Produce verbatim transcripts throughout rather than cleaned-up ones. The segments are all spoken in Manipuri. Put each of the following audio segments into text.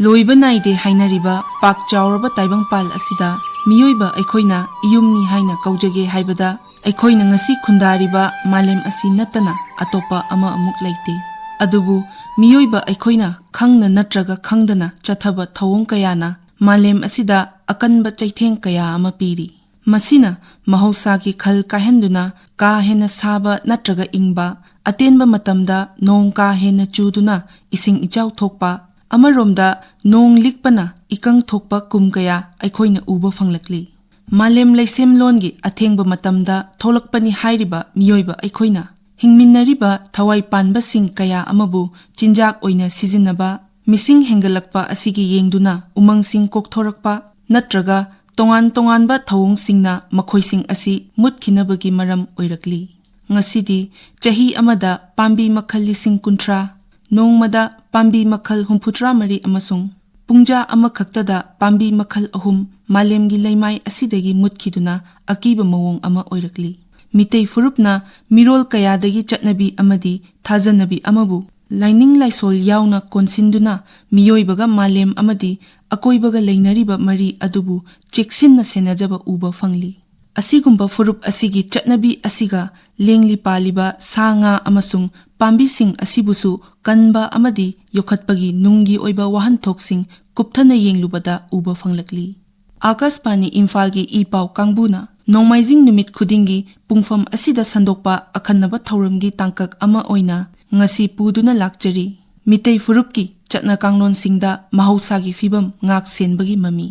ꯂꯣꯏꯕ ꯅꯥꯏꯗꯦ ꯍꯥꯏꯅꯔꯤꯕ ꯄꯥꯛ ꯆꯥꯎꯔꯕ ꯇꯥꯏꯕꯪꯄꯥꯜ ꯑꯁꯤꯗ ꯃꯤꯑꯣꯏꯕ ꯑꯩꯈꯣꯏꯅ ꯏꯌꯨꯝꯅꯤ ꯍꯥꯏꯅ ꯀꯧꯖꯒꯦ ꯍꯥꯏꯕꯗ, ꯑꯩꯈꯣꯏꯅ ꯉꯁꯤ ꯈꯨꯟꯗꯥꯔꯤꯕ ꯃꯥꯂꯦꯝ ꯑꯁꯤ ꯅꯠꯇꯅ ꯑꯇꯣꯞꯄ ꯑꯃ ꯑꯃꯨꯛ ꯂꯩꯇꯦ꯫ ꯑꯗꯨꯕꯨ ꯃꯤꯑꯣꯏꯕ ꯑꯩꯈꯣꯏꯅ ꯈꯪꯅ ꯅꯠꯇ꯭ꯔꯒ ꯈꯪꯗꯅ ꯆꯠꯊꯕ ꯊꯧꯑꯣꯡ ꯀꯌꯥꯅ ꯃꯥꯂꯦꯝ ꯑꯁꯤꯗ ꯑꯀꯟꯕ ꯆꯩꯊꯦꯡ ꯀꯌꯥ ꯑꯃ ꯄꯤꯔꯤ꯫ ꯃꯁꯤꯅ ꯃꯍꯧꯁꯥꯒꯤ ꯈꯜ ꯀꯥꯏꯍꯟꯗꯨꯅ ꯀꯥ ꯍꯦꯟꯅ ꯁꯥꯕ ꯅꯠꯇ꯭ꯔꯒ ꯏꯪꯕ, ꯑꯇꯦꯟꯕ ꯃꯇꯝꯗ ꯅꯣꯡ ꯀꯥ ꯍꯦꯟꯅ ꯆꯨꯗꯨꯅ ꯏꯁꯤꯡ ꯏꯆꯥꯎ ꯊꯣꯛꯄ, ꯑꯃꯔꯣꯝꯗ ꯅꯣꯡ ꯂꯤꯛꯄꯅ ꯏꯀꯪ ꯊꯣꯛꯄ ꯀꯨꯝ ꯀꯌꯥ ꯑꯩꯈꯣꯏꯅ ꯎꯕ ꯐꯪꯂꯛꯂꯤ꯫ ꯃꯥꯂꯦꯝ ꯂꯩꯁꯦꯝꯂꯣꯟꯒꯤ ꯑꯊꯦꯡꯕ ꯃꯇꯝꯗ ꯊꯣꯛꯂꯛꯄꯅꯤ ꯍꯥꯏꯔꯤꯕ ꯃꯤꯑꯣꯏꯕ ꯑꯩꯈꯣꯏꯅ ꯍꯤꯡꯃꯤꯟꯅꯔꯤꯕ ꯊꯋꯥꯏ ꯄꯥꯟꯕꯁꯤꯡ ꯀꯌꯥ ꯑꯃꯕꯨ ꯆꯤꯟꯖꯥꯛ ꯑꯣꯏꯅ ꯁꯤꯖꯤꯟꯅꯕ, ꯃꯤꯁꯤꯡ ꯍꯦꯟꯒꯠꯂꯛꯄ ꯑꯁꯤꯒꯤ ꯌꯦꯡꯗꯨꯅ ꯎꯃꯪꯁꯤꯡ ꯀꯣꯛꯊꯣꯔꯛꯄ ꯅꯠꯇ꯭ꯔꯒ ꯇꯣꯉꯥꯟ ꯇꯣꯉꯥꯟꯕ ꯊꯧꯑꯣꯡꯁꯤꯡꯅ ꯃꯈꯣꯏꯁꯤꯡ ꯑꯁꯤ ꯃꯨꯠꯈꯤꯅꯕꯒꯤ ꯃꯔꯝ ꯑꯣꯏꯔꯛꯂꯤ꯫ ꯉꯁꯤꯗꯤ ꯆꯍꯤ ꯑꯃꯗ ꯄꯥꯝꯕꯤ ꯃꯈꯜ ꯂꯤꯁꯤꯡ ꯀꯨꯟꯊ꯭ꯔꯥ, ꯅꯣꯡꯃꯗ ꯄꯥꯝꯕꯤ ꯃꯈꯜ ꯍꯨꯝꯐꯨꯇꯔꯥ ꯃꯔꯤ ꯑꯃꯁꯨꯡ ꯄꯨꯡꯖꯥ ꯑꯃꯈꯛꯇꯗ ꯄꯥꯝꯕꯤ ꯃꯈꯜ ꯑꯍꯨꯝ ꯃꯥꯂꯦꯝꯒꯤ ꯂꯩꯃꯥꯏ ꯑꯁꯤꯗꯒꯤ ꯃꯨꯠꯈꯤꯗꯨꯅ ꯑꯀꯤꯕ ꯃꯑꯣꯡ ꯑꯃ ꯑꯣꯏꯔꯛꯂꯤ꯫ ꯃꯤꯇꯩ ꯐꯨꯔꯨꯞꯅ ꯃꯤꯔꯣꯜ ꯀꯌꯥꯗꯒꯤ ꯆꯠꯅꯕꯤ ꯑꯃꯗꯤ ꯊꯥꯖꯅꯕꯤ ꯑꯃꯕꯨ ꯂꯥꯏꯅꯤꯡ ꯂꯥꯏꯁꯣꯜ ꯌꯥꯎꯅ ꯀꯣꯟꯁꯤꯟꯗꯨꯅ ꯃꯤꯑꯣꯏꯕꯒ ꯃꯥꯂꯦꯝ ꯑꯃꯗꯤ ꯑꯀꯣꯏꯕꯒ ꯂꯩꯅꯔꯤꯕ ꯃꯔꯤ ꯑꯗꯨꯕꯨ ꯆꯦꯛꯁꯤꯟꯅ ꯁꯦꯟꯅꯖꯕ ꯎꯕ ꯐꯪꯂꯤ꯫ ꯑꯁꯤꯒꯨꯝꯕ ꯐꯨꯔꯨꯞ ꯑꯁꯤꯒꯤ ꯆꯠꯅꯕꯤ ꯑꯁꯤꯒ ꯂꯦꯡꯂꯤ ꯄꯥꯜꯂꯤꯕ ꯁꯥ ꯉꯥ ꯑꯃꯁꯨꯡ ꯄꯥꯝꯕꯤꯁꯤꯡ ꯑꯁꯤꯕꯨꯁꯨ ꯀꯟꯕ ꯑꯃꯗꯤ ꯌꯣꯛꯈꯠꯄꯒꯤ ꯅꯨꯡꯒꯤ ꯑꯣꯏꯕ ꯋꯥꯍꯟꯊꯣꯛꯁꯤꯡ ꯀꯨꯞꯊꯅ ꯌꯦꯡꯂꯨꯕꯗ ꯎꯕ ꯐꯪꯂꯛꯂꯤ꯫ ꯑꯥꯀꯥꯁꯕꯥꯅꯤ ꯏꯝꯐꯥꯜꯒꯤ ꯏ ꯄꯥꯎ ꯀꯥꯡꯕꯨꯅ ꯅꯣꯡꯃꯥꯏꯖꯤꯡ ꯅꯨꯃꯤꯠ ꯈꯨꯗꯤꯡꯒꯤ ꯄꯨꯡꯐꯝ ꯑꯁꯤꯗ ꯁꯟꯗꯣꯛꯄ ꯑꯈꯟꯅꯕ ꯊꯧꯔꯝꯒꯤ ꯇꯥꯡꯀꯛ ꯑꯃ ꯑꯣꯏꯅ ꯉꯁꯤ ꯄꯨꯗꯨꯅ ꯂꯥꯛꯆꯔꯤ꯫ ꯃꯤꯇꯩ ꯐꯨꯔꯨꯞꯀꯤ ꯆꯠꯅ ꯀꯥꯡꯂꯣꯟꯁꯤꯡꯗ ꯃꯍꯧꯁꯥꯒꯤ ꯐꯤꯕꯝ ꯉꯥꯛ ꯁꯦꯟꯕꯒꯤ ꯃꯃꯤ꯫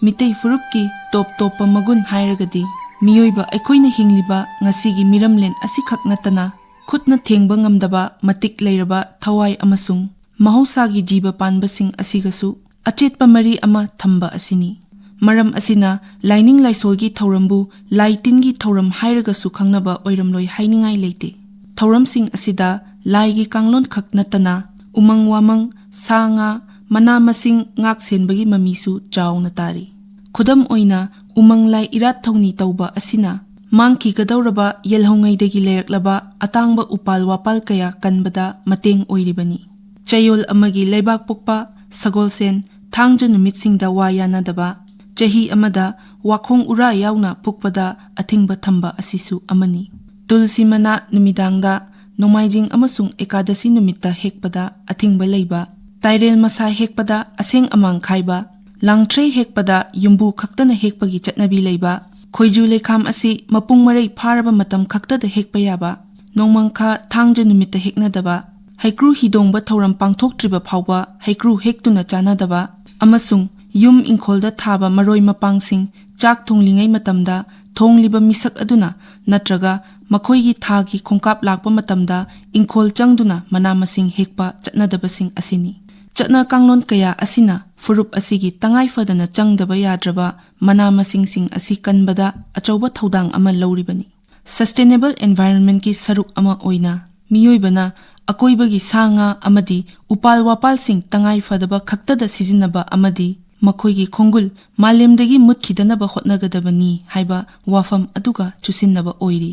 ꯃꯤꯇꯩ ꯐꯨꯔꯨꯞꯀꯤ ꯇꯣꯞ ꯇꯣꯞꯄ ꯃꯒꯨꯟ ꯍꯥꯏꯔꯒꯗꯤ ꯃꯤꯑꯣꯏꯕ ꯑꯩꯈꯣꯏꯅ ꯍꯤꯡꯂꯤꯕ ꯉꯁꯤꯒꯤ ꯃꯤꯔꯝꯂꯦꯟ ꯑꯁꯤꯈꯛ ꯅꯠꯇꯅ ꯈꯨꯠꯅ ꯊꯦꯡꯕ ꯉꯝꯗꯕ ꯃꯇꯤꯛ ꯂꯩꯔꯕ ꯊꯋꯥꯏ ꯑꯃꯁꯨꯡ ꯃꯍꯧꯁꯥꯒꯤ ꯖꯤꯕ ꯄꯥꯟꯕꯁꯤꯡ ꯑꯁꯤꯒꯁꯨ ꯑꯆꯦꯠꯄ ꯃꯔꯤ ꯑꯃ ꯊꯝꯕ ꯑꯁꯤꯅꯤ꯫ ꯃꯔꯝ ꯑꯁꯤꯅ ꯂꯥꯏꯅꯤꯡ ꯂꯥꯏꯁꯣꯜꯒꯤ ꯊꯧꯔꯝꯕꯨ ꯂꯥꯏ ꯇꯤꯟꯒꯤ ꯊꯧꯔꯝ ꯍꯥꯏꯔꯒꯁꯨ ꯈꯪꯅꯕ ꯑꯣꯏꯔꯝꯂꯣꯏ ꯍꯥꯏꯅꯤꯡꯉꯥꯏ ꯂꯩꯇꯦ꯫ ꯊꯧꯔꯝꯁꯤꯡ ꯑꯁꯤꯗ ꯂꯥꯏꯒꯤ ꯀꯥꯡꯂꯣꯟ ꯈꯛ ꯅꯠꯇꯅ ꯎꯃꯪ ꯋꯥꯃꯪ, ꯁꯥ ꯉꯥ, ꯃꯅꯥ ꯃꯁꯤꯡ ꯉꯥꯛ ꯁꯦꯟꯕꯒꯤ ꯃꯃꯤꯁꯨ ꯆꯥꯎꯅ ꯇꯥꯔꯤ꯫ ꯈꯨꯗꯝ ꯑꯣꯏꯅ ꯎꯃꯪ ꯂꯥꯏ ꯏꯔꯥꯠ ꯊꯧꯅꯤ ꯇꯧꯕ ꯑꯁꯤꯅ ꯃꯥꯡꯈꯤꯒꯗꯧꯔꯕ ꯌꯦꯜꯍꯧꯉꯩꯗꯒꯤ ꯂꯩꯔꯛꯂꯕ ꯑꯇꯥꯡꯕ ꯎꯄꯥꯜ ꯋꯥꯄꯥꯜ ꯀꯌꯥ ꯀꯟꯕꯗ ꯃꯇꯦꯡ ꯑꯣꯏꯔꯤꯕꯅꯤ꯫ ꯆꯌꯣꯜ ꯑꯃꯒꯤ ꯂꯩꯕꯥꯛ ꯄꯣꯛꯄ ꯁꯒꯣꯜꯁꯦꯟ ꯊꯥꯡꯖ ꯅꯨꯃꯤꯠꯁꯤꯡꯗ ꯋꯥ ꯌꯥꯅꯗꯕ, ꯆꯍꯤ ꯑꯃꯗ ꯋꯥꯈꯣꯡ ꯎꯔꯥ ꯌꯥꯎꯅ ꯄꯨꯛꯄꯗ ꯑꯊꯤꯡꯕ ꯊꯝꯕ ꯑꯁꯤꯁꯨ ꯑꯃꯅꯤ꯫ ꯇꯨꯜꯁꯤ ꯃꯅꯥ ꯅꯨꯃꯤꯗꯥꯡꯗ, ꯅꯣꯡꯃꯥꯏꯖꯤꯡ ꯑꯃꯁꯨꯡ ꯑꯦꯀꯥꯗꯁꯤ ꯅꯨꯃꯤꯠꯇ ꯍꯦꯛꯄꯗ ꯑꯊꯤꯡꯕ ꯂꯩꯕ, ꯇꯥꯏꯔꯦꯜ ꯃꯁꯥ ꯍꯦꯛꯄꯗ ꯑꯁꯦꯡ ꯑꯃꯥꯡ ꯈꯥꯏꯕ, ꯂꯥꯡꯊ꯭ꯔꯩ ꯍꯦꯛꯄꯗ ꯌꯨꯝꯕꯨ ꯈꯛꯇꯅ ꯍꯦꯛꯄꯒꯤ ꯆꯠꯅꯕꯤ ꯂꯩꯕ, ꯈꯣꯏꯖꯨ ꯂꯩꯈꯥꯝ ꯑꯁꯤ ꯃꯄꯨꯡ ꯃꯔꯩ ꯐꯥꯔꯕ ꯃꯇꯝ ꯈꯛꯇꯗ ꯍꯦꯛꯄ ꯌꯥꯕ, ꯅꯣꯡꯃꯪꯈꯥ ꯊꯥꯡꯖ ꯅꯨꯃꯤꯠꯇ ꯍꯦꯛꯅꯗꯕ, ꯍꯩꯀ꯭ꯔꯨ ꯍꯤꯗꯣꯡꯕ ꯊꯧꯔꯝ ꯄꯥꯡꯊꯣꯛꯇ꯭ꯔꯤꯕ ꯐꯥꯎꯕ ꯍꯩꯀ꯭ꯔꯨ ꯍꯦꯛꯇꯨꯅ ꯆꯥꯅꯗꯕ, ꯑꯃꯁꯨꯡ ꯌꯨꯝ ꯏꯪꯈꯣꯜꯗ ꯊꯥꯕ ꯃꯔꯣꯏ ꯃꯄꯥꯡꯁꯤꯡ ꯆꯥꯛ ꯊꯣꯡꯂꯤꯉꯩ ꯃꯇꯝꯗ ꯊꯣꯡꯂꯤꯕ ꯃꯤꯁꯛ ꯑꯗꯨꯅ ꯅꯠꯇ꯭ꯔꯒ ꯃꯈꯣꯏꯒꯤ ꯊꯥꯒꯤ ꯈꯣꯡꯀꯥꯞ ꯂꯥꯛꯄ ꯃꯇꯝꯗ ꯏꯪꯈꯣꯜ ꯆꯪꯗꯨꯅ ꯃꯅꯥ ꯃꯁꯤꯡ ꯍꯦꯛꯄ ꯆꯠꯅꯗꯕꯁꯤꯡ ꯑꯁꯤꯅꯤ꯫ ꯆꯠꯅ ꯀꯥꯡꯂꯣꯟ ꯀꯌꯥ ꯑꯁꯤꯅ ꯐꯨꯔꯨꯞ ꯑꯁꯤꯒꯤ ꯇꯉꯥꯏ ꯐꯗꯅ ꯆꯪꯗꯕ ꯌꯥꯗ꯭ꯔꯕ ꯃꯅꯥ ꯃꯁꯤꯡꯁꯤꯡ ꯑꯁꯤ ꯀꯟꯕꯗ ꯑꯆꯧꯕ ꯊꯧꯗꯥꯡ ꯑꯃ ꯂꯧꯔꯤꯕꯅꯤ꯫ Sustainable environment ꯀꯤ ꯁꯔꯨꯛ ꯑꯃ ꯑꯣꯏꯅ ꯃꯤꯑꯣꯏꯕꯅ ꯑꯀꯣꯏꯕꯒꯤ ꯁꯥ ꯉꯥ ꯑꯃꯗꯤ ꯎꯄꯥꯜ ꯋꯥꯄꯥꯜꯁꯤꯡ ꯇꯉꯥꯏ ꯐꯗꯕ ꯈꯛꯇꯗ ꯁꯤꯖꯤꯟꯅꯕ ꯑꯃꯗꯤ ꯃꯈꯣꯏꯒꯤ ꯈꯣꯡꯒꯨꯜ ꯃꯥꯂꯦꯝꯗꯒꯤ ꯃꯨꯠꯈꯤꯗꯅꯕ ꯍꯣꯠꯅꯒꯗꯕꯅꯤ ꯍꯥꯏꯕ ꯋꯥꯐꯝ ꯑꯗꯨꯒ ꯆꯨꯁꯤꯟꯅꯕ ꯑꯣꯏꯔꯤ꯫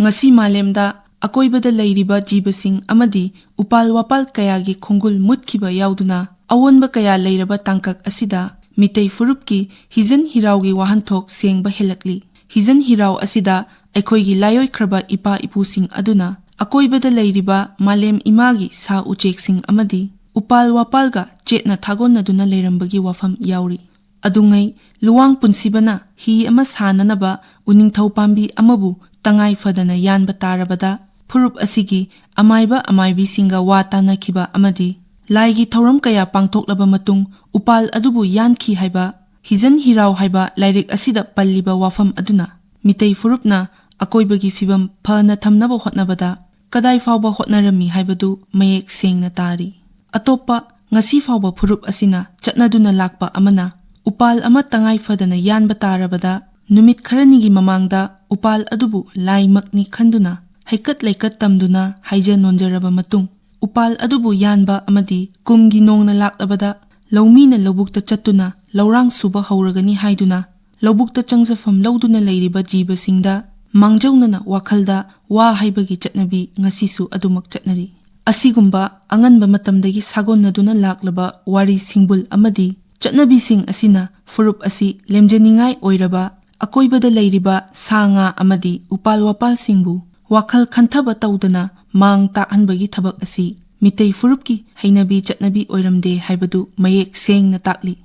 ꯉꯁꯤ ꯃꯥꯂꯦꯝꯗ ꯑꯀꯣꯏꯕꯗ ꯂꯩꯔꯤꯕ ꯖꯤꯕꯁꯤꯡ ꯑꯃꯗꯤ ꯎꯄꯥꯜ ꯋꯥꯄꯥꯜ ꯀꯌꯥꯒꯤ ꯈꯣꯡꯒꯨꯜ ꯃꯨꯠꯈꯤꯕ ꯌꯥꯎꯗꯨꯅ ꯑꯑꯣꯟꯕ ꯀꯌꯥ ꯂꯩꯔꯕ ꯇꯥꯡꯀꯛ ꯑꯁꯤꯗ ꯃꯤꯇꯩ ꯐꯨꯔꯨꯞꯀꯤ ꯍꯤꯖꯟ ꯍꯤꯔꯥꯎꯒꯤ ꯋꯥꯍꯟꯊꯣꯛ ꯁꯦꯡꯕ ꯍꯦꯜꯂꯛꯂꯤ꯫ ꯍꯤꯖꯟ ꯍꯤꯔꯥꯎ ꯑꯁꯤꯗ ꯑꯩꯈꯣꯏꯒꯤ ꯂꯥꯏꯑꯣꯏꯈ꯭ꯔꯕ ꯏꯄꯥ ꯏꯄꯨꯁꯤꯡ ꯑꯗꯨꯅ ꯑꯀꯣꯏꯕꯗ ꯂꯩꯔꯤꯕ ꯃꯥꯂꯦꯝ ꯏꯃꯥꯒꯤ ꯁꯥ ꯎꯆꯦꯛꯁꯤꯡ ꯑꯃꯗꯤ ꯎꯄꯥꯜ ꯋꯥꯄꯥꯜꯒ ꯆꯦꯠꯅ ꯊꯥꯒꯣꯟꯅꯗꯨꯅ ꯂꯩꯔꯝꯕꯒꯤ ꯋꯥꯐꯝ ꯌꯥꯎꯔꯤ꯫ ꯑꯗꯨꯉꯩ ꯂꯨꯋꯥꯡ ꯄꯨꯟꯁꯤꯕꯅ ꯍꯤ ꯑꯃ ꯁꯥꯅꯅꯕ ꯎꯅꯤꯡꯊꯧ ꯄꯥꯝꯕꯤ ꯑꯃꯕꯨ ꯇꯉꯥꯏ ꯐꯗꯅ ꯌꯥꯟꯕ ꯇꯥꯔꯕꯗ ꯐꯨꯔꯨꯞ ꯑꯁꯤꯒꯤ ꯑꯃꯥꯏꯕ ꯑꯃꯥꯏꯕꯤꯁꯤꯡꯒ ꯋꯥ ꯇꯥꯅꯈꯤꯕ ꯑꯃꯗꯤ ꯂꯥꯏꯒꯤ ꯊꯧꯔꯝ ꯀꯌꯥ ꯄꯥꯡꯊꯣꯛꯂꯕ ꯃꯇꯨꯡ ꯎꯄꯥꯜ ꯑꯗꯨꯕꯨ ꯌꯥꯟꯈꯤ ꯍꯥꯏꯕ ꯍꯤꯖꯟ ꯍꯤꯔꯥꯎ ꯍꯥꯏꯕ ꯂꯥꯏꯔꯤꯛ ꯑꯁꯤꯗ ꯄꯜꯂꯤꯕ ꯋꯥꯐꯝ ꯑꯗꯨꯅ ꯃꯤꯇꯩ ꯐꯨꯔꯨꯞꯅ ꯑꯀꯣꯏꯕꯒꯤ ꯐꯤꯕꯝ ꯐꯅ ꯊꯝꯅꯕ ꯍꯣꯠꯅꯕꯗ ꯀꯗꯥꯏ ꯐꯥꯎꯕ ꯍꯣꯠꯅꯔꯝꯃꯤ ꯍꯥꯏꯕꯗꯨ ꯃꯌꯦꯛ ꯁꯦꯡꯅ ꯇꯥꯔꯤ꯫ ꯑꯇꯣꯞꯄ ꯉꯁꯤ ꯐꯥꯎꯕ ꯐꯨꯔꯨꯞ ꯑꯁꯤꯅ ꯆꯠꯅꯗꯨꯅ ꯂꯥꯛꯄ ꯑꯃꯅ ꯎꯄꯥꯜ ꯑꯃ ꯇꯉꯥꯏ ꯐꯗꯅ ꯌꯥꯟꯕ ꯇꯥꯔꯕꯗ ꯅꯨꯃꯤꯠ ꯈꯔꯅꯤꯒꯤ ꯃꯃꯥꯡꯗ ꯎꯄꯥꯜ ꯑꯗꯨꯕꯨ ꯂꯥꯏꯃꯛꯅꯤ ꯈꯟꯗꯨꯅ ꯍꯩꯀꯠ ꯂꯩꯀꯠ ꯇꯝꯗꯨꯅ ꯍꯥꯏꯖ ꯅꯣꯟꯖꯔꯕ ꯃꯇꯨꯡ ꯎꯄꯥꯜ ꯑꯗꯨꯕꯨ ꯌꯥꯟꯕ ꯑꯃꯗꯤ ꯀꯨꯝꯒꯤ ꯅꯣꯡꯅ ꯂꯥꯛꯂꯕꯗ ꯂꯧꯃꯤꯅ ꯂꯧꯕꯨꯛꯇ ꯆꯠꯇꯨꯅ ꯂꯧꯔꯥꯡ ꯁꯨꯕ ꯍꯧꯔꯒꯅꯤ ꯍꯥꯏꯗꯨꯅ ꯂꯧꯕꯨꯛꯇ ꯆꯪꯖꯐꯝ ꯂꯧꯗꯨꯅ ꯂꯩꯔꯤꯕ ꯖꯤꯕꯁꯤꯡꯗ ꯃꯥꯡꯖꯧꯅꯅ ꯋꯥꯈꯜꯗ ꯋꯥ ꯍꯥꯏꯕꯒꯤ ꯆꯠꯅꯕꯤ ꯉꯁꯤꯁꯨ ꯑꯗꯨꯃꯛ ꯆꯠꯅꯔꯤ꯫ ꯑꯁꯤꯒꯨꯝꯕ ꯑꯉꯟꯕ ꯃꯇꯝꯗꯒꯤ ꯁꯥꯒꯣꯟꯅꯗꯨꯅ ꯂꯥꯛꯂꯕ ꯋꯥꯔꯤ ꯁꯤꯡꯕꯨꯜ ꯑꯃꯗꯤ ꯆꯠꯅꯕꯤꯁꯤꯡ ꯑꯁꯤꯅ ꯐꯨꯔꯨꯞ ꯑꯁꯤ ꯂꯦꯝꯖꯅꯤꯡꯉꯥꯏ ꯑꯣꯏꯔꯕ ꯑꯀꯣꯏꯕꯗ ꯂꯩꯔꯤꯕ ꯁꯥ ꯉꯥ ꯑꯃꯗꯤ ꯎꯄꯥꯜ ꯋꯥꯄꯥꯜꯁꯤꯡꯕꯨ ꯋꯥꯈꯜ ꯈꯟꯊꯕ ꯇꯧꯗꯅ ꯃꯥꯡ ꯇꯥꯛꯍꯟꯕꯒꯤ ꯊꯕꯛ ꯑꯁꯤ ꯃꯤꯇꯩ ꯐꯨꯔꯨꯞꯀꯤ ꯍꯩꯅꯕꯤ ꯆꯠꯅꯕꯤ ꯑꯣꯏꯔꯝꯗꯦ ꯍꯥꯏꯕꯗꯨ ꯃꯌꯦꯛ ꯁꯦꯡꯅ ꯇꯥꯛꯂꯤ꯫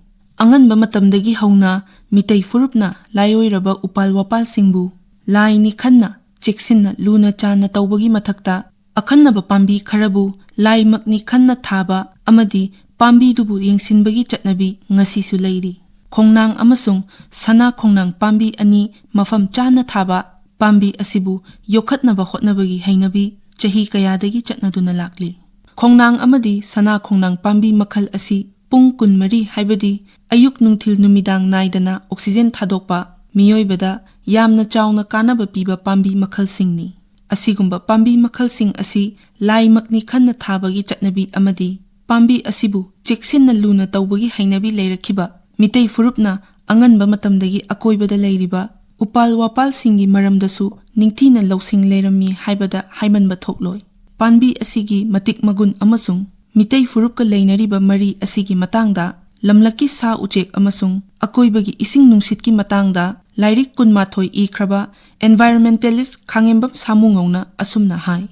ꯑꯉꯟꯕ ꯃꯇꯝꯗꯒꯤ ꯍꯧꯅ ꯃꯤꯇꯩ ꯐꯨꯔꯨꯞꯅ ꯂꯥꯏꯑꯣꯏꯔꯕ ꯎꯄꯥꯜ ꯋꯥꯄꯥꯜꯁꯤꯡꯕꯨ ꯂꯥꯏꯅꯤ ꯈꯟꯅ ꯆꯦꯛꯁꯤꯟꯅ ꯂꯨꯅ ꯆꯥꯟꯅ ꯇꯧꯕꯒꯤ ꯃꯊꯛꯇ, ꯑꯈꯟꯅꯕ ꯄꯥꯝꯕꯤ ꯈꯔꯕꯨ ꯂꯥꯏꯃꯛꯅꯤ ꯈꯟꯅ ꯊꯥꯕ ꯑꯃꯗꯤ ꯄꯥꯝꯕꯤꯗꯨꯕꯨ ꯌꯦꯡꯁꯤꯟꯕꯒꯤ ꯆꯠꯅꯕꯤ ꯉꯁꯤꯁꯨ ꯂꯩꯔꯤ꯫ ꯈꯣꯡꯅꯥꯡ ꯑꯃꯁꯨꯡ ꯁꯅꯥ ꯈꯣꯡꯅꯥꯡ ꯄꯥꯝꯕꯤ ꯑꯅꯤ ꯃꯐꯝ ꯆꯥꯅ ꯊꯥꯕ, ꯄꯥꯝꯕꯤ ꯑꯁꯤꯕꯨ ꯌꯣꯛꯈꯠꯅꯕ ꯍꯣꯠꯅꯕꯒꯤ ꯍꯩꯅꯕꯤ ꯆꯍꯤ ꯀꯌꯥꯗꯒꯤ ꯆꯠꯅꯗꯨꯅ ꯂꯥꯛꯂꯤ꯫ ꯈꯣꯡꯅꯥꯡ ꯑꯃꯗꯤ ꯁꯅꯥ ꯈꯣꯡꯅꯥꯡ ꯄꯥꯝꯕꯤ ꯃꯈꯜ ꯑꯁꯤ ꯄꯨꯡ ꯀꯨꯟꯃꯔꯤ, ꯍꯥꯏꯕꯗꯤ ꯑꯌꯨꯛ ꯅꯨꯡꯊꯤꯜ ꯅꯨꯃꯤꯗꯥꯡ ꯅꯥꯏꯗꯅ ꯑꯣꯛꯁꯤꯖꯦꯟ ꯊꯥꯗꯣꯛꯄ, ꯃꯤꯑꯣꯏꯕꯗ ꯌꯥꯝꯅ ꯆꯥꯎꯅ ꯀꯥꯟꯅꯕ ꯄꯤꯕ ꯄꯥꯝꯕꯤ ꯃꯈꯜꯁꯤꯡꯅꯤ꯫ ꯑꯁꯤꯒꯨꯝꯕ ꯄꯥꯝꯕꯤ ꯃꯈꯜꯁꯤꯡ ꯑꯁꯤ ꯂꯥꯏꯃꯛꯅꯤ ꯈꯟꯅ ꯊꯥꯕꯒꯤ ꯆꯠꯅꯕꯤ ꯑꯃꯗꯤ ꯄꯥꯝꯕꯤ ꯑꯁꯤꯕꯨ ꯆꯦꯛꯁꯤꯟꯅ ꯂꯨꯅ ꯇꯧꯕꯒꯤ ꯍꯩꯅꯕꯤ ꯂꯩꯔꯛꯈꯤꯕ ꯃꯤꯇꯩ ꯐꯨꯔꯨꯞꯅ ꯑꯉꯟꯕ ꯃꯇꯝꯗꯒꯤ ꯑꯀꯣꯏꯕꯗ ꯂꯩꯔꯤꯕ ꯎꯄꯥꯜ ꯋꯥꯄꯥꯜꯁꯤꯡꯒꯤ ꯃꯔꯝꯗꯁꯨ ꯅꯤꯡꯊꯤꯅ ꯂꯧꯁꯤꯡ ꯂꯩꯔꯝꯃꯤ ꯍꯥꯏꯕꯗ ꯍꯥꯏꯃꯟꯕ ꯊꯣꯛꯂꯣꯏ꯫ ꯄꯥꯝꯕꯤ ꯑꯁꯤꯒꯤ ꯃꯇꯤꯛ ꯃꯒꯨꯟ ꯑꯃꯁꯨꯡ ꯃꯤꯇꯩ ꯐꯨꯔꯨꯞꯀ ꯂꯩꯅꯔꯤꯕ ꯃꯔꯤ ꯑꯁꯤꯒꯤ ꯃꯇꯥꯡꯗ, ꯂꯝꯂꯛꯀꯤ ꯁꯥ ꯎꯆꯦꯛ ꯑꯃꯁꯨꯡ ꯑꯀꯣꯏꯕꯒꯤ ꯏꯁꯤꯡ ꯅꯨꯡꯁꯤꯠꯀꯤ ꯃꯇꯥꯡꯗ ꯂꯥꯏꯔꯤꯛ ꯀꯨꯟꯃꯥꯊꯣꯏ ꯏꯈ꯭ꯔꯕ environmentalist ꯈꯥꯉꯦꯝꯕꯝ ꯁꯥꯃꯨꯉꯧꯅ ꯑꯁꯨꯝꯅ ꯍꯥꯏ꯫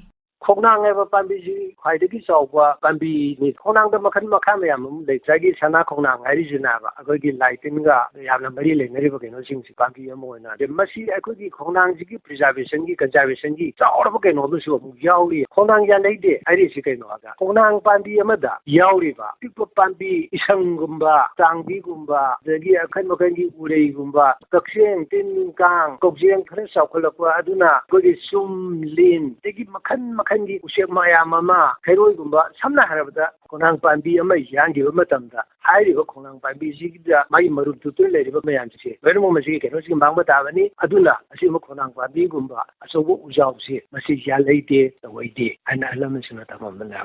ꯈꯣꯡꯅꯥꯡ ꯍꯥꯏꯕ ꯄꯥꯝꯕꯤꯁꯤ ꯈ꯭ꯋꯥꯏꯗꯒꯤ ꯆꯥꯎꯕ ꯄꯥꯝꯕꯤꯅꯤ꯫ ꯈꯣꯡꯅꯥꯡꯗ ꯃꯈꯜ ꯃꯈꯥ ꯃꯌꯥꯝ ꯑꯃ ꯂꯩ꯫ ꯉꯁꯥꯏꯒꯤ ꯁꯅꯥ ꯈꯣꯡꯅꯥꯡ ꯍꯥꯏꯔꯤꯁꯤꯅꯕ ꯑꯩꯈꯣꯏꯒꯤ ꯂꯥꯏ ꯇꯤꯟꯒ ꯌꯥꯝꯅ ꯃꯔꯤ ꯂꯩꯅꯔꯤꯕ ꯀꯩꯅꯣꯁꯤꯡꯁꯤ ꯄꯥꯝꯕꯤ ꯑꯃ ꯑꯣꯏꯅ꯫ ꯑꯗꯩ ꯃꯁꯤ ꯑꯩꯈꯣꯏꯒꯤ ꯈꯣꯡꯅꯥꯡꯁꯤꯒꯤ preservationꯒꯤ, conservationꯒꯤ ꯆꯥꯎꯔꯕ ꯀꯩꯅꯣ ꯑꯃꯁꯨ ꯑꯃꯨꯛ ꯌꯥꯎꯔꯤ꯫ ꯈꯣꯡꯅꯥꯡ ꯌꯥꯜꯍꯩꯗꯦ ꯍꯥꯏꯔꯤꯁꯤ ꯀꯩꯅꯣ ꯍꯥꯏꯗ, ꯈꯣꯡꯅꯥꯡ ꯄꯥꯝꯕꯤ ꯑꯃꯗ ꯌꯥꯎꯔꯤꯕ ꯑꯄꯤꯛꯄ ꯄꯥꯝꯕꯤ, ꯏꯁꯪꯒꯨꯝꯕ, ꯇꯥꯡꯕꯤꯒꯨꯝꯕ, ꯑꯗꯒꯤ ꯃꯈꯜ ꯃꯈꯜꯒꯤ ꯎꯔꯩꯒꯨꯝꯕ, ꯀꯛꯆꯦꯡ, ꯇꯤꯟ, ꯀꯥꯡ, ꯀꯧꯖꯦꯡ ꯈꯔ ꯆꯥꯎꯈꯠꯂꯛꯄ ꯑꯗꯨꯅ ꯑꯩꯈꯣꯏꯒꯤ ꯆꯨꯝ, ꯂꯤꯟ, ꯑꯗꯒꯤ ꯃꯈꯜ ꯃꯈꯜꯒꯤ ꯎꯆꯦꯛ ꯃꯌꯥꯝ ꯑꯃ, ꯈꯩꯔꯣꯏꯒꯨꯝꯕ, ꯁꯝꯅ ꯍꯥꯏꯔꯕꯗ ꯈꯣꯡꯅꯥꯡ ꯄꯥꯝꯕꯤ ꯑꯃ ꯌꯥꯟꯈꯤꯕ ꯃꯇꯝꯗ ꯍꯥꯏꯔꯤꯕ ꯈꯣꯡꯅꯥꯡ ꯄꯥꯝꯕꯤꯁꯤꯗ ꯃꯥꯒꯤ ꯃꯔꯨꯝ ꯇꯨꯇꯨꯅ ꯂꯩꯔꯤꯕ ꯃꯌꯥꯝꯁꯦ ꯂꯣꯏꯅꯃꯛ ꯃꯁꯤꯒꯤ ꯀꯩꯅꯣꯁꯤꯒꯤ ꯃꯥꯡꯕ ꯇꯥꯕꯅꯤ꯫ ꯑꯗꯨꯅ ꯑꯁꯤꯒꯨꯝꯕ ꯈꯣꯡꯅꯥꯡ ꯄꯥꯝꯕꯤꯒꯨꯝꯕ ꯑꯆꯧꯕ ꯎꯖꯥꯎꯁꯦ ꯃꯁꯤ ꯌꯥꯜꯍꯩꯗꯦ, ꯇꯧꯍꯩꯗꯦ ꯍꯥꯏꯅ ꯑꯍꯜ ꯂꯃꯟꯁꯤꯡꯅ ꯇꯝꯃꯝꯕꯅꯦ꯫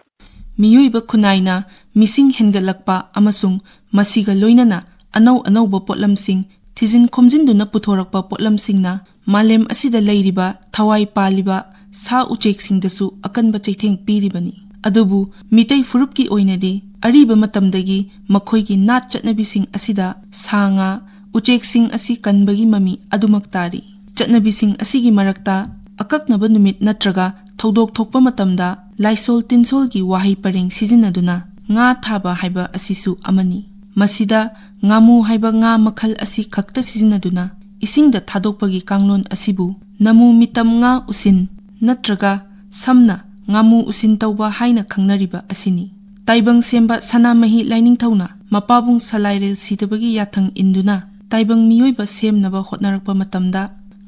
ꯃꯤꯑꯣꯏꯕ ꯈꯨꯟꯅꯥꯏꯅ ꯃꯤꯁꯤꯡ ꯍꯦꯟꯒꯠꯂꯛꯄ ꯑꯃꯁꯨꯡ ꯃꯁꯤꯒ ꯂꯣꯏꯅꯅ ꯑꯅꯧ ꯑꯅꯧꯕ ꯄꯣꯠꯂꯝꯁꯤꯡ ꯊꯤꯖꯤꯟ ꯈꯣꯝꯖꯤꯟꯗꯨꯅ ꯄꯨꯊꯣꯔꯛꯄ ꯄꯣꯠꯂꯝꯁꯤꯡꯅ ꯃꯥꯂꯦꯝ ꯑꯁꯤꯗ ꯂꯩꯔꯤꯕ ꯊꯋꯥꯏ ꯄꯥꯜꯂꯤꯕ ꯁꯥ ꯎꯆꯦꯛꯁꯤꯡꯗꯁꯨ ꯑꯀꯟꯕ ꯆꯩꯊꯦꯡ ꯄꯤꯔꯤꯕꯅꯤ꯫ ꯑꯗꯨꯕꯨ ꯃꯤꯇꯩ ꯐꯨꯔꯨꯞꯀꯤ ꯑꯣꯏꯅꯗꯤ ꯑꯔꯤꯕ ꯃꯇꯝꯗꯒꯤ ꯃꯈꯣꯏꯒꯤ ꯅꯥꯠ ꯆꯠꯅꯕꯤꯁꯤꯡ ꯑꯁꯤꯗ ꯁꯥ ꯉꯥ, ꯎꯆꯦꯛꯁꯤꯡ ꯑꯁꯤ ꯀꯟꯕꯒꯤ ꯃꯃꯤ ꯑꯗꯨꯃꯛ ꯇꯥꯔꯤ꯫ ꯆꯠꯅꯕꯤꯁꯤꯡ ꯑꯁꯤꯒꯤ ꯃꯔꯛꯇ ꯑꯀꯛꯅꯕ ꯅꯨꯃꯤꯠ ꯅꯠꯇ꯭ꯔꯒ ꯊꯧꯗꯣꯛ ꯊꯣꯛꯄ ꯃꯇꯝꯗ ꯂꯥꯏꯁꯣꯜ ꯇꯤꯟꯁꯣꯜꯒꯤ ꯋꯥꯍꯩ ꯄꯔꯦꯡ ꯁꯤꯖꯤꯟꯅꯗꯨꯅ ꯉꯥ ꯊꯥꯕ ꯍꯥꯏꯕ ꯑꯁꯤꯁꯨ ꯑꯃꯅꯤ꯫ ꯃꯁꯤꯗ ꯉꯥꯃꯨ ꯍꯥꯏꯕ ꯉꯥ ꯃꯈꯜ ꯑꯁꯤ ꯈꯛꯇ ꯁꯤꯖꯤꯟꯅꯗꯨꯅ ꯏꯁꯤꯡꯗ ꯊꯥꯗꯣꯛꯄꯒꯤ ꯀꯥꯡꯂꯣꯟ ꯑꯁꯤꯕꯨ ꯅꯃꯨ ꯃꯤꯇꯝ ꯉꯥ ꯎꯁꯤꯟ ꯅꯠꯇ꯭ꯔꯒ ꯁꯝꯅ ꯉꯥꯃꯨ ꯎꯁꯤꯟ ꯇꯧꯕ ꯍꯥꯏꯅ ꯈꯪꯅꯔꯤꯕ ꯑꯁꯤꯅꯤ꯫ ꯇꯥꯏꯕꯪ ꯁꯦꯝꯕ ꯁꯅꯥꯃꯍꯤ ꯂꯥꯏꯅꯤꯡꯊꯧꯅ ꯃꯄꯥꯕꯨꯡ ꯁꯂꯥꯏꯔꯦꯜ ꯁꯤꯗꯕꯒꯤ ꯌꯥꯊꯪ ꯏꯟꯗꯨꯅ ꯇꯥꯏꯕꯪ ꯃꯤꯑꯣꯏꯕ ꯁꯦꯝꯅꯕ ꯍꯣꯠꯅꯔꯛꯄ ꯃꯇꯝꯗ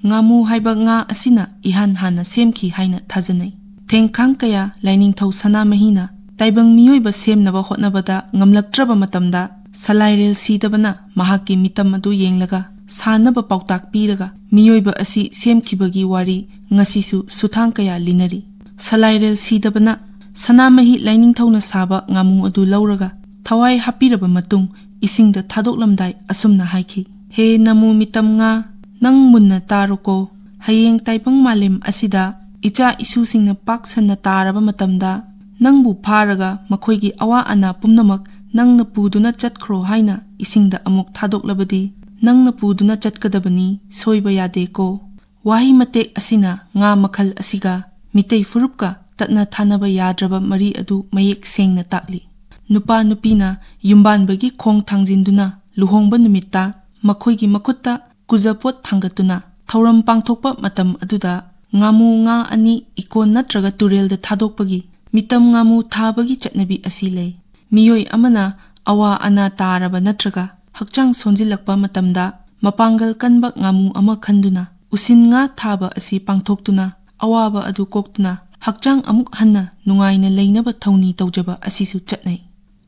ꯉꯥꯃꯨ ꯍꯥꯏꯕ ꯉꯥ ꯑꯁꯤꯅ ꯏꯍꯥꯟ ꯍꯥꯟꯅ ꯁꯦꯝꯈꯤ ꯍꯥꯏꯅ ꯊꯥꯖꯅꯩ꯫ ꯊꯦꯡꯈꯥꯡ ꯀꯌꯥ ꯂꯥꯏꯅꯤꯡꯊꯧ ꯁꯅꯥꯃꯍꯤꯅ ꯇꯥꯏꯕꯪ ꯃꯤꯑꯣꯏꯕ ꯁꯦꯝꯅꯕ ꯍꯣꯠꯅꯕꯗ ꯉꯝꯂꯛꯇ꯭ꯔꯕ ꯃꯇꯝꯗ ꯁꯂꯥꯏꯔꯦꯜ ꯁꯤꯗꯕꯅ ꯃꯍꯥꯛꯀꯤ ꯃꯤꯇꯝ ꯑꯗꯨ ꯌꯦꯡꯂꯒ ꯁꯥꯅꯕ ꯄꯥꯎꯇꯥꯛ ꯄꯤꯔꯒ ꯃꯤꯑꯣꯏꯕ ꯑꯁꯤ ꯁꯦꯝꯈꯤꯕꯒꯤ ꯋꯥꯔꯤ ꯉꯁꯤꯁꯨ ꯁꯨꯊꯥꯡ ꯀꯌꯥ ꯂꯤꯅꯔꯤ꯫ ꯁꯂꯥꯏꯔꯦꯜ ꯁꯤꯗꯕꯅ ꯁꯅꯥꯃꯍꯤ ꯂꯥꯏꯅꯤꯡꯊꯧꯅ ꯁꯥꯕ ꯉꯥꯃꯨ ꯑꯗꯨ ꯂꯧꯔꯒ ꯊꯋꯥꯏ ꯍꯥꯞꯄꯤꯔꯕ ꯃꯇꯨꯡ ꯏꯁꯤꯡꯗ ꯊꯥꯗꯣꯛꯂꯝꯗꯥꯏ ꯑꯁꯨꯝꯅ ꯍꯥꯏꯈꯤ, "ꯍꯦ ꯅꯃꯨ ꯃꯤꯇꯝ ꯉꯥ, ꯅꯪ ꯃꯨꯟꯅ ꯇꯥꯔꯣꯀꯣ꯫ ꯍꯌꯦꯡ ꯇꯥꯏꯕꯪ ꯃꯥꯂꯦꯝ ꯑꯁꯤꯗ ꯏꯆꯥ ꯏꯁꯨꯁꯤꯡꯅ ꯄꯥꯛ ꯁꯟꯅ ꯇꯥꯔꯕ ꯃꯇꯝꯗ ꯅꯪꯕꯨ ꯐꯥꯔꯒ ꯃꯈꯣꯏꯒꯤ ꯑꯋꯥ ꯑꯅꯥ ꯄꯨꯝꯅꯃꯛ ꯅꯪꯅ ꯄꯨꯗꯨꯅ ꯆꯠꯈ꯭ꯔꯣ ꯍꯥꯏꯅ ꯏꯁꯤꯡꯗ ꯑꯃꯨꯛ ꯊꯥꯗꯣꯛꯂꯕꯗꯤ ꯅꯪꯅ ꯄꯨꯗꯨꯅ ꯆꯠꯀꯗꯕꯅꯤ, ꯁꯣꯏꯕ ꯌꯥꯗꯦꯀꯣ"꯫ ꯋꯥꯍꯩ ꯃꯇꯦꯛ ꯑꯁꯤꯅ ꯉꯥ ꯃꯈꯜ ꯑꯁꯤꯒ ꯃꯤꯇꯩ ꯐꯨꯔꯨꯞꯀ ꯇꯠꯅ ꯊꯥꯅꯕ ꯌꯥꯗ꯭ꯔꯕ ꯃꯔꯤ ꯑꯗꯨ ꯃꯌꯦꯛ ꯁꯦꯡꯅ ꯇꯥꯛꯂꯤ꯫ ꯅꯨꯄꯥ ꯅꯨꯄꯤꯅ ꯌꯨꯝꯕꯥꯟꯕꯒꯤ ꯈꯣꯡ ꯊꯥꯡꯖꯤꯟꯗꯨꯅ ꯂꯨꯍꯣꯡꯕ ꯅꯨꯃꯤꯠꯇ ꯃꯈꯣꯏꯒꯤ ꯃꯈꯨꯠꯇ ꯀꯨꯖꯄꯣꯠ ꯊꯥꯡꯒꯠꯇꯨꯅ ꯊꯧꯔꯝ ꯄꯥꯡꯊꯣꯛꯄ ꯃꯇꯝ ꯑꯗꯨꯗ ꯉꯥꯃꯨ ꯉꯥ ꯑꯅꯤ ꯏꯀꯣꯟ ꯅꯠꯇ꯭ꯔꯒ ꯇꯨꯔꯦꯜꯗ ꯊꯥꯗꯣꯛꯄꯒꯤ ꯃꯤꯇꯝ ꯉꯥꯃꯨ ꯊꯥꯕꯒꯤ ꯆꯠꯅꯕꯤ ꯑꯁꯤ ꯂꯩ꯫ ꯃꯤꯑꯣꯏ ꯑꯃꯅ ꯑꯋꯥ ꯑꯅꯥ ꯇꯥꯔꯕ ꯅꯠꯇ꯭ꯔꯒ ꯍꯛꯆꯥꯡ ꯁꯣꯟꯖꯤꯜꯂꯛꯄ ꯃꯇꯝꯗ ꯃꯄꯥꯡꯒꯜ ꯀꯟꯕ ꯉꯥꯃꯨ ꯑꯃ ꯈꯟꯗꯨꯅ ꯎꯁꯤꯟ ꯉꯥ ꯊꯥꯕ ꯑꯁꯤ ꯄꯥꯡꯊꯣꯛꯇꯨꯅ ꯑꯋꯥꯕ ꯑꯗꯨ ꯀꯣꯛꯇꯨꯅ ꯍꯛꯆꯥꯡ ꯑꯃꯨꯛ ꯍꯟꯅ ꯅꯨꯡꯉꯥꯏꯅ ꯂꯩꯅꯕ ꯊꯧꯅꯤ ꯇꯧꯖꯕ ꯑꯁꯤꯁꯨ ꯆꯠꯅꯩ꯫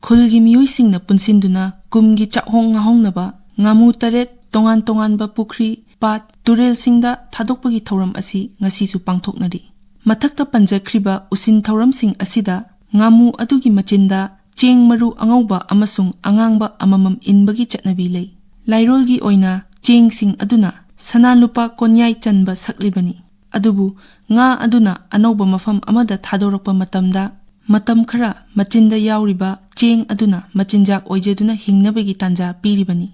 ꯈꯨꯜꯒꯤ ꯃꯤꯑꯣꯏꯁꯤꯡꯅ ꯄꯨꯟꯁꯤꯟꯗꯨꯅ ꯀꯨꯝꯒꯤ ꯆꯥꯛꯍꯣꯡ ꯉꯥꯍꯣꯡꯅꯕ ꯉꯥꯃꯨ ꯇꯔꯦꯠ ꯇꯣꯉꯥꯟ ꯇꯣꯉꯥꯟꯕ ꯄꯨꯈ꯭ꯔꯤ, ꯄꯥꯠ, ꯇꯨꯔꯦꯜꯁꯤꯡꯗ ꯊꯥꯗꯣꯛꯄꯒꯤ ꯊꯧꯔꯝ ꯑꯁꯤ ꯉꯁꯤꯁꯨ ꯄꯥꯡꯊꯣꯛꯅꯔꯤ꯫ ꯃꯊꯛꯇ ꯄꯟꯖꯈ꯭ꯔꯤꯕ ꯎꯁꯤꯟ ꯊꯧꯔꯝꯁꯤꯡ ꯑꯁꯤꯗ ꯉꯥꯃꯨ ꯑꯗꯨꯒꯤ ꯃꯆꯤꯟꯗ ꯆꯦꯡ ꯃꯔꯨ ꯑꯉꯧꯕ ꯑꯃꯁꯨꯡ ꯑꯉꯥꯡꯕ ꯑꯃꯃꯝ ꯏꯟꯕꯒꯤ ꯆꯠꯅꯕꯤ ꯂꯩ꯫ ꯂꯥꯏꯔꯣꯜꯒꯤ ꯑꯣꯏꯅ ꯆꯦꯡꯁꯤꯡ ꯑꯗꯨꯅ ꯁꯅꯥ ꯂꯨꯄꯥ ꯀꯣꯟꯌꯥꯏ ꯆꯟꯕ ꯁꯛꯂꯤꯕꯅꯤ꯫ ꯑꯗꯨꯕꯨ ꯉꯥ ꯑꯗꯨꯅ ꯑꯅꯧꯕ ꯃꯐꯝ ꯑꯃꯗ ꯊꯥꯗꯣꯔꯛꯄ ꯃꯇꯝꯗ, ꯃꯇꯝ ꯈꯔ ꯃꯆꯤꯟꯗ ꯌꯥꯎꯔꯤꯕ ꯆꯦꯡ ꯑꯗꯨꯅ ꯃꯆꯤꯟꯖꯥꯛ ꯑꯣꯏꯖꯗꯨꯅ ꯍꯤꯡꯅꯕꯒꯤ ꯇꯥꯟꯖꯥ ꯄꯤꯔꯤꯕꯅꯤ꯫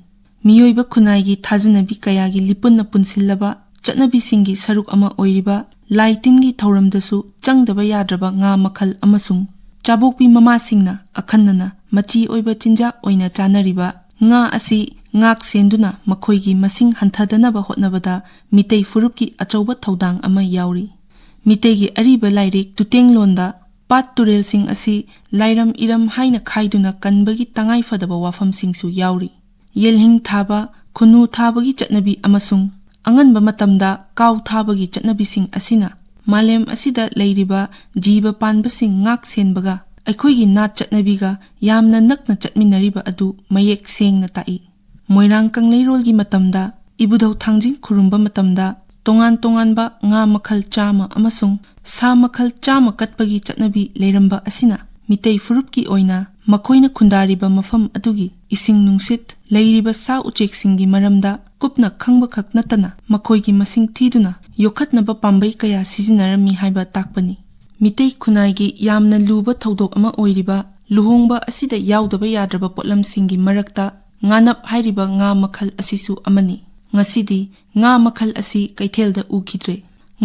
ꯃꯤꯑꯣꯏꯕ ꯈꯨꯟꯅꯥꯏꯒꯤ ꯊꯥꯖꯅꯕꯤ ꯀꯌꯥꯒꯤ ꯂꯤꯄꯨꯟꯅ ꯄꯨꯟꯁꯤꯜꯂꯕ ꯆꯠꯅꯕꯤꯁꯤꯡꯒꯤ ꯁꯔꯨꯛ ꯑꯃ ꯑꯣꯏꯔꯤꯕ ꯂꯥꯏ ꯇꯤꯟꯒꯤ ꯊꯧꯔꯝꯗꯁꯨ ꯆꯪꯗꯕ ꯌꯥꯗ꯭ꯔꯕ ꯉꯥ ꯃꯈꯜ ꯑꯃꯁꯨꯡ ꯆꯥꯕꯣꯛꯄꯤ ꯃꯃꯥꯁꯤꯡꯅ ꯑꯈꯟꯅꯅ ꯃꯆꯤ ꯑꯣꯏꯕ ꯆꯤꯟꯖꯥꯛ ꯑꯣꯏꯅ ꯆꯥꯅꯔꯤꯕ ꯉꯥ ꯑꯁꯤ ꯉꯥꯛ ꯁꯦꯟꯗꯨꯅ ꯃꯈꯣꯏꯒꯤ ꯃꯁꯤꯡ ꯍꯟꯊꯗꯅꯕ ꯍꯣꯠꯅꯕꯗ ꯃꯤꯇꯩ ꯐꯨꯔꯨꯞꯀꯤ ꯑꯆꯧꯕ ꯊꯧꯗꯥꯡ ꯑꯃ ꯌꯥꯎꯔꯤ꯫ ꯃꯤꯇꯩꯒꯤ ꯑꯔꯤꯕ ꯂꯥꯏꯔꯤꯛ ꯇꯨꯇꯦꯡꯂꯣꯟꯗ ꯄꯥꯠ ꯇꯨꯔꯦꯜꯁꯤꯡ ꯑꯁꯤ ꯂꯥꯏꯔꯝ ꯏꯔꯝ ꯍꯥꯏꯅ ꯈꯥꯏꯗꯨꯅ ꯀꯟꯕꯒꯤ ꯇꯉꯥꯏꯐꯗꯕ ꯋꯥꯐꯝꯁꯤꯡꯁꯨ ꯌꯥꯎꯔꯤ꯫ ꯌꯦꯜꯍꯤꯡ ꯊꯥꯕ, ꯈꯨꯟꯅꯨ ꯊꯥꯕꯒꯤ ꯆꯠꯅꯕꯤ ꯑꯃꯁꯨꯡ ꯑꯉꯟꯕ ꯃꯇꯝꯗ ꯀꯥꯎ ꯊꯥꯕꯒꯤ ꯆꯠꯅꯕꯤꯁꯤꯡ ꯑꯁꯤꯅ ꯃꯥꯂꯦꯝ ꯑꯁꯤꯗ ꯂꯩꯔꯤꯕ ꯖꯤꯕ ꯄꯥꯟꯕꯁꯤꯡ ꯉꯥꯛ ꯁꯦꯟꯕꯒ ꯑꯩꯈꯣꯏꯒꯤ ꯅꯥꯠ ꯆꯠꯅꯕꯤꯒ ꯌꯥꯝꯅ ꯅꯛꯅ ꯆꯠꯃꯤꯟꯅꯔꯤꯕ ꯑꯗꯨ ꯃꯌꯦꯛ ꯁꯦꯡꯅ ꯇꯥꯛꯏ꯫ ꯃꯣꯏꯔꯥꯡ ꯀꯪꯂꯩꯔꯣꯜꯒꯤ ꯃꯇꯝꯗ ꯏꯕꯨꯙꯧ ꯊꯥꯡꯖꯤꯡ ꯈꯨꯔꯨꯝꯕ ꯃꯇꯝꯗ ꯇꯣꯉꯥꯟ ꯇꯣꯉꯥꯟꯕ ꯉꯥ ꯃꯈꯜ ꯆꯥꯝꯃ ꯑꯃꯁꯨꯡ ꯁꯥ ꯃꯈꯜ ꯆꯥꯝꯃ ꯀꯠꯄꯒꯤ ꯆꯠꯅꯕꯤ ꯂꯩꯔꯝꯕ ꯑꯁꯤꯅ ꯃꯤꯇꯩ ꯐꯨꯔꯨꯞꯀꯤ ꯑꯣꯏꯅ ꯃꯈꯣꯏꯅ ꯈꯨꯟꯗꯥꯔꯤꯕ ꯃꯐꯝ ꯑꯗꯨꯒꯤ ꯏꯁꯤꯡ ꯅꯨꯡꯁꯤꯠ, ꯂꯩꯔꯤꯕ ꯁꯥ ꯎꯆꯦꯛꯁꯤꯡꯒꯤ ꯃꯔꯝꯗ ꯀꯨꯞꯅ ꯈꯪꯕ ꯈꯛ ꯅꯠꯇꯅ ꯃꯈꯣꯏꯒꯤ ꯃꯁꯤꯡ ꯊꯤꯗꯨꯅ ꯌꯣꯛꯈꯠꯅꯕ ꯄꯥꯝꯕꯩ ꯀꯌꯥ ꯁꯤꯖꯤꯟꯅꯔꯝꯃꯤ ꯍꯥꯏꯕ ꯇꯥꯛꯄꯅꯤ꯫ ꯃꯤꯇꯩ ꯈꯨꯟꯅꯥꯏꯒꯤ ꯌꯥꯝꯅ ꯂꯨꯕ ꯊꯧꯗꯣꯛ ꯑꯃ ꯑꯣꯏꯔꯤꯕ ꯂꯨꯍꯣꯡꯕ ꯑꯁꯤꯗ ꯌꯥꯎꯗꯕ ꯌꯥꯗ꯭ꯔꯕ ꯄꯣꯠꯂꯝꯁꯤꯡꯒꯤ ꯃꯔꯛꯇ ꯉꯥꯅꯞ ꯍꯥꯏꯔꯤꯕ ꯉꯥ ꯃꯈꯜ ꯑꯁꯤꯁꯨ ꯑꯃꯅꯤ꯫ ꯉꯁꯤꯗꯤ ꯉꯥ ꯃꯈꯜ ꯑꯁꯤ ꯀꯩꯊꯦꯜꯗ ꯎꯈꯤꯗ꯭ꯔꯦ꯫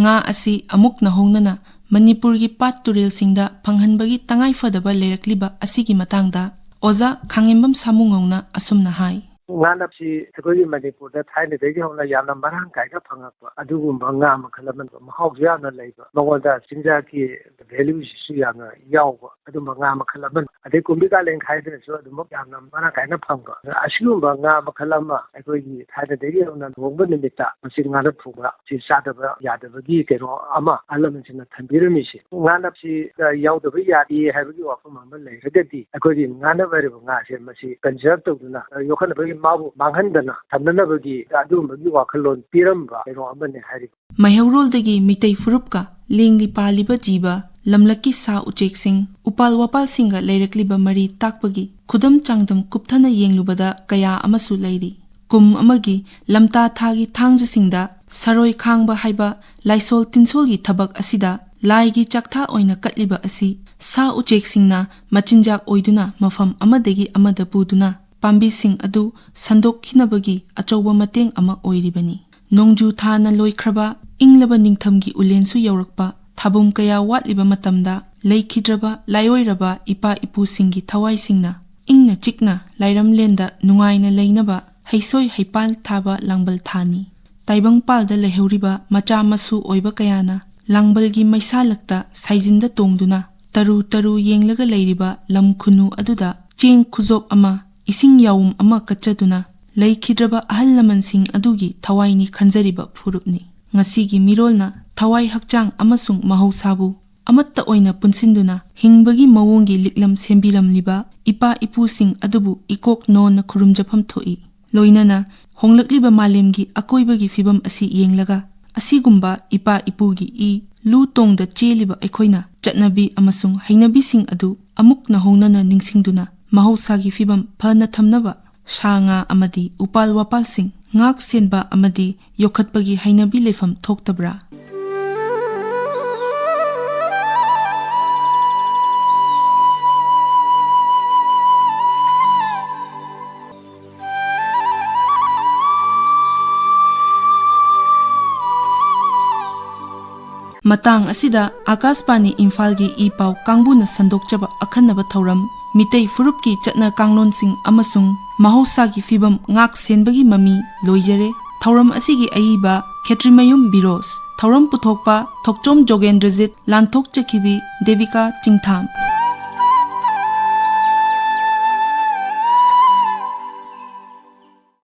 ꯉꯥ ꯑꯁꯤ ꯑꯃꯨꯛ ꯅꯧꯍꯧꯅꯅ ꯃꯅꯤꯄꯨꯔꯒꯤ ꯄꯥꯠ ꯇꯨꯔꯦꯜꯁꯤꯡꯗ ꯐꯪꯍꯟꯕꯒꯤ ꯇꯉꯥꯏꯐꯗꯕ ꯂꯩꯔꯛꯂꯤꯕ ꯑꯁꯤꯒꯤ ꯃꯇꯥꯡꯗ ꯑꯣꯖꯥ ꯈꯥꯉꯦꯝꯕꯝ ꯁꯥꯃꯨꯉꯧꯅ ꯑꯁꯨꯝꯅ ꯍꯥꯏ꯫ ꯉꯥꯅꯞꯁꯤ ꯑꯩꯈꯣꯏꯒꯤ ꯃꯅꯤꯄꯨꯔꯗ ꯊꯥꯏꯅꯗꯒꯤ ꯍꯧꯅ ꯌꯥꯝꯅ ꯃꯔꯥꯡ ꯀꯥꯏꯅ ꯐꯪꯉꯛꯄ ꯑꯗꯨꯒꯨꯝꯕ ꯉꯥ ꯃꯈꯜ ꯑꯃꯅꯤ꯫ ꯃꯍꯥꯎꯁꯨ ꯌꯥꯝꯅ ꯂꯩꯕ, ꯃꯉꯣꯟꯗ ꯆꯤꯟꯖꯥꯛꯀꯤ ꯚꯦꯂꯨꯁꯤꯁꯨ ꯌꯥꯝꯅ ꯌꯥꯎꯕ ꯑꯗꯨꯝꯕ ꯉꯥ ꯃꯈꯜ ꯑꯃꯅꯤ꯫ ꯑꯗꯩ ꯀꯨꯝꯕꯤ ꯀꯥꯂꯦꯟ ꯈꯥꯏꯗꯅꯁꯨ ꯑꯗꯨꯃꯛ ꯌꯥꯝꯅ ꯃꯔꯥꯡ ꯀꯥꯏꯅ ꯐꯪꯕ ꯑꯁꯤꯒꯨꯝꯕ ꯉꯥ ꯃꯈꯜ ꯑꯃ ꯑꯩꯈꯣꯏꯒꯤ ꯊꯥꯏꯅꯗꯒꯤ ꯍꯧꯅ ꯂꯨꯍꯣꯡꯕ ꯅꯨꯃꯤꯠꯇ ꯃꯁꯤ ꯉꯥꯅꯞ ꯊꯣꯡꯕ ꯁꯤ ꯆꯥꯗꯕ ꯌꯥꯗꯕꯒꯤ ꯀꯩꯅꯣ ꯑꯃ ꯑꯍꯜ ꯂꯃꯟꯁꯤꯡꯅ ꯊꯝꯕꯤꯔꯝꯃꯤꯁꯦ꯫ ꯉꯥꯅꯞꯁꯤ ꯌꯥꯎꯗꯕ ꯌꯥꯗꯦ ꯍꯥꯏꯕꯒꯤ ꯋꯥꯐꯝ ꯑꯃ ꯂꯩꯔꯒꯗꯤ ꯑꯩꯈꯣꯏꯒꯤ ꯉꯥꯅꯞ ꯍꯥꯏꯔꯤꯕ ꯉꯥꯁꯦ ꯃꯁꯤ ꯀꯟꯖꯔꯕ ꯇꯧꯗꯨꯅ ꯌꯣꯛꯈꯠꯅꯕꯒꯤ, ꯃꯥꯕꯨ ꯃꯥꯡꯍꯟꯗꯅ ꯊꯝꯅꯅꯕꯒꯤ ꯑꯗꯨꯒꯨꯝꯕꯒꯤ ꯋꯥꯈꯜꯂꯣꯟ ꯄꯤꯔꯝꯕ ꯀꯩꯅꯣ ꯑꯃꯅꯤ ꯍꯥꯏꯔꯤꯕ꯫ ꯃꯩꯍꯧꯔꯣꯜꯗꯒꯤ ꯃꯤꯇꯩ ꯐꯨꯔꯨꯞꯀ ꯂꯦꯡꯂꯤ ꯄꯥꯜꯂꯤꯕ ꯖꯤꯕ, ꯂꯝꯂꯛꯀꯤ ꯁꯥ ꯎꯆꯦꯛꯁꯤꯡ, ꯎꯄꯥꯜ ꯋꯥꯄꯥꯜꯁꯤꯡꯒ ꯂꯩꯔꯛꯂꯤꯕ ꯃꯔꯤ ꯇꯥꯛꯄꯒꯤ ꯈꯨꯗꯝ ꯆꯥꯡꯗꯝ ꯀꯨꯞꯊꯅ ꯌꯦꯡꯂꯨꯕꯗ ꯀꯌꯥ ꯑꯃꯁꯨ ꯂꯩꯔꯤ꯫ ꯀꯨꯝ ꯑꯃꯒꯤ ꯂꯝꯇꯥ ꯊꯥꯒꯤ ꯊꯥꯡꯖꯁꯤꯡꯗ ꯁꯔꯣꯏ ꯈꯥꯡꯕ ꯍꯥꯏꯕ ꯂꯥꯏꯁꯣꯜ ꯇꯤꯟꯁꯣꯜꯒꯤ ꯊꯕꯛ ꯑꯁꯤꯗ ꯂꯥꯏꯒꯤ ꯆꯥꯛꯊꯥ ꯑꯣꯏꯅ ꯀꯠꯂꯤꯕ ꯑꯁꯤ ꯁꯥ ꯎꯆꯦꯛꯁꯤꯡꯅ ꯃꯆꯤꯟꯖꯥꯛ ꯑꯣꯏꯗꯨꯅ ꯃꯐꯝ ꯑꯃꯗꯒꯤ ꯑꯃꯗ ꯄꯨꯗꯨꯅ ꯄꯥꯝꯕꯤꯁꯤꯡ ꯑꯗꯨ ꯁꯟꯗꯣꯛꯈꯤꯅꯕꯒꯤ ꯑꯆꯧꯕ ꯃꯇꯦꯡ ꯑꯃ ꯑꯣꯏꯔꯤꯕꯅꯤ꯫ ꯅꯣꯡꯖꯨ ꯊꯥꯅ ꯂꯣꯏꯈ꯭ꯔꯕ ꯏꯪꯂꯕ ꯅꯤꯡꯊꯝꯒꯤ ꯎꯂꯦꯟꯁꯨ ꯌꯧꯔꯛꯄ, ꯊꯥꯕꯨꯝ ꯀꯌꯥ ꯋꯥꯠꯂꯤꯕ ꯃꯇꯝꯗ ꯂꯩꯈꯤꯗ꯭ꯔꯕ ꯂꯥꯏꯑꯣꯏꯔꯕ ꯏꯄꯥ ꯏꯄꯨꯁꯤꯡꯒꯤ ꯊꯋꯥꯏꯁꯤꯡꯅ ꯏꯪꯅ ꯆꯤꯛꯅ ꯂꯥꯏꯔꯝꯂꯦꯟꯗ ꯅꯨꯡꯉꯥꯏꯅ ꯂꯩꯅꯕ ꯍꯩꯁꯣꯏ ꯍꯩꯄꯥꯜ ꯊꯥꯕ ꯂꯥꯡꯕꯜ ꯊꯥꯅꯤ꯫ ꯇꯥꯏꯕꯪꯄꯥꯜꯗ ꯂꯩꯍꯧꯔꯤꯕ ꯃꯆꯥ ꯃꯁꯨ ꯑꯣꯏꯕ ꯀꯌꯥꯅ ꯂꯥꯡꯕꯜꯒꯤ ꯃꯩꯁꯥꯂꯛꯇ ꯁꯥꯏꯖꯤꯟꯗ ꯇꯣꯡꯗꯨꯅ ꯇꯔꯨ ꯇꯔꯨ ꯌꯦꯡꯂꯒ ꯂꯩꯔꯤꯕ ꯂꯝ ꯈꯨꯅꯨ ꯑꯗꯨꯗ ꯆꯦꯡ ꯈꯨꯖꯣꯞ ꯑꯃ, ꯏꯁꯤꯡ ꯌꯥꯎꯝ ꯑꯃ ꯀꯠꯆꯗꯨꯅ ꯂꯩꯈꯤꯗ꯭ꯔꯕ ꯑꯍꯜ ꯂꯃꯟꯁꯤꯡ ꯑꯗꯨꯒꯤ ꯊꯋꯥꯏꯅꯤ ꯈꯟꯖꯔꯤꯕ ꯐꯨꯔꯨꯞꯅꯤ꯫ ꯉꯁꯤꯒꯤ ꯃꯤꯔꯣꯜꯅ ꯊꯋꯥꯏ ꯍꯛꯆꯥꯡ ꯑꯃꯁꯨꯡ ꯃꯍꯧꯁꯥꯕꯨ ꯑꯃꯠꯇ ꯑꯣꯏꯅ ꯄꯨꯟꯁꯤꯟꯗꯨꯅ ꯍꯤꯡꯕꯒꯤ ꯃꯑꯣꯡꯒꯤ ꯂꯤꯛꯂꯝ ꯁꯦꯝꯕꯤꯔꯝꯂꯤꯕ ꯏꯄꯥ ꯏꯄꯨꯁꯤꯡ ꯑꯗꯨꯕꯨ ꯏꯀꯣꯛ ꯅꯣꯟꯅ ꯈꯨꯔꯨꯝꯖꯐꯝ ꯊꯣꯛꯏ꯫ ꯂꯣꯏꯅꯅ ꯍꯣꯡꯂꯛꯂꯤꯕ ꯃꯥꯂꯦꯝꯒꯤ ꯑꯀꯣꯏꯕꯒꯤ ꯐꯤꯕꯝ ꯑꯁꯤ ꯌꯦꯡꯂꯒ ꯑꯁꯤꯒꯨꯝꯕ ꯏꯄꯥ ꯏꯄꯨꯒꯤ ꯏ ꯂꯨ ꯇꯣꯡꯗ ꯆꯦꯜꯂꯤꯕ ꯑꯩꯈꯣꯏꯅ ꯆꯠꯅꯕꯤ ꯑꯃꯁꯨꯡ ꯍꯩꯅꯕꯤꯁꯤꯡ ꯑꯗꯨ ꯑꯃꯨꯛ ꯅꯧꯍꯧꯅꯅ ꯅꯤꯡꯁꯤꯡꯗꯨꯅ ꯃꯍꯧꯁꯥꯒꯤ ꯐꯤꯕꯝ ꯐꯅ ꯊꯝꯅꯕ ꯁꯥ ꯉꯥ ꯑꯃꯗꯤ ꯎꯄꯥꯜ ꯋꯥꯄꯥꯜꯁꯤꯡ ꯉꯥꯛ ꯁꯦꯟꯕ ꯑꯃꯗꯤ ꯌꯣꯛꯈꯠꯄꯒꯤ ꯍꯩꯅꯕꯤ ꯂꯩꯐꯝ ꯊꯣꯛꯇꯕ꯭ꯔꯥ? ꯃꯇꯥꯡ ꯑꯁꯤꯗ ꯑꯥꯀꯥꯁꯕꯥꯅꯤ ꯏꯝꯐꯥꯜꯒꯤ ꯏ ꯄꯥꯎ ꯀꯥꯡꯕꯨꯅ ꯁꯟꯗꯣꯛꯆꯕ ꯑꯈꯟꯅꯕ ꯊꯧꯔꯝ, ꯃꯤꯇꯩ ꯐꯨꯔꯨꯞꯀꯤ ꯆꯠꯅ ꯀꯥꯡꯂꯣꯟꯁꯤꯡ ꯑꯃꯁꯨꯡ ꯃꯍꯧꯁꯥꯒꯤ ꯐꯤꯕꯝ ꯉꯥꯛ ꯁꯦꯟꯕꯒꯤ ꯃꯃꯤ ꯂꯣꯏꯖꯔꯦ꯫ ꯊꯧꯔꯝ ꯑꯁꯤꯒꯤ ꯑꯏꯕ ꯈꯦꯇ꯭ꯔꯤꯃꯌꯨꯝ ꯕꯤꯔꯣꯁ, ꯊꯧꯔꯝ ꯄꯨꯊꯣꯛꯄ ꯊꯣꯛꯆꯣꯝ ꯖꯣꯒꯦꯟꯗ꯭ꯔꯖꯤꯠ, ꯂꯥꯟꯊꯣꯛꯆꯈꯤꯕꯤ ꯗꯦꯕꯤꯀꯥ ꯆꯤꯡꯊꯥꯝ꯫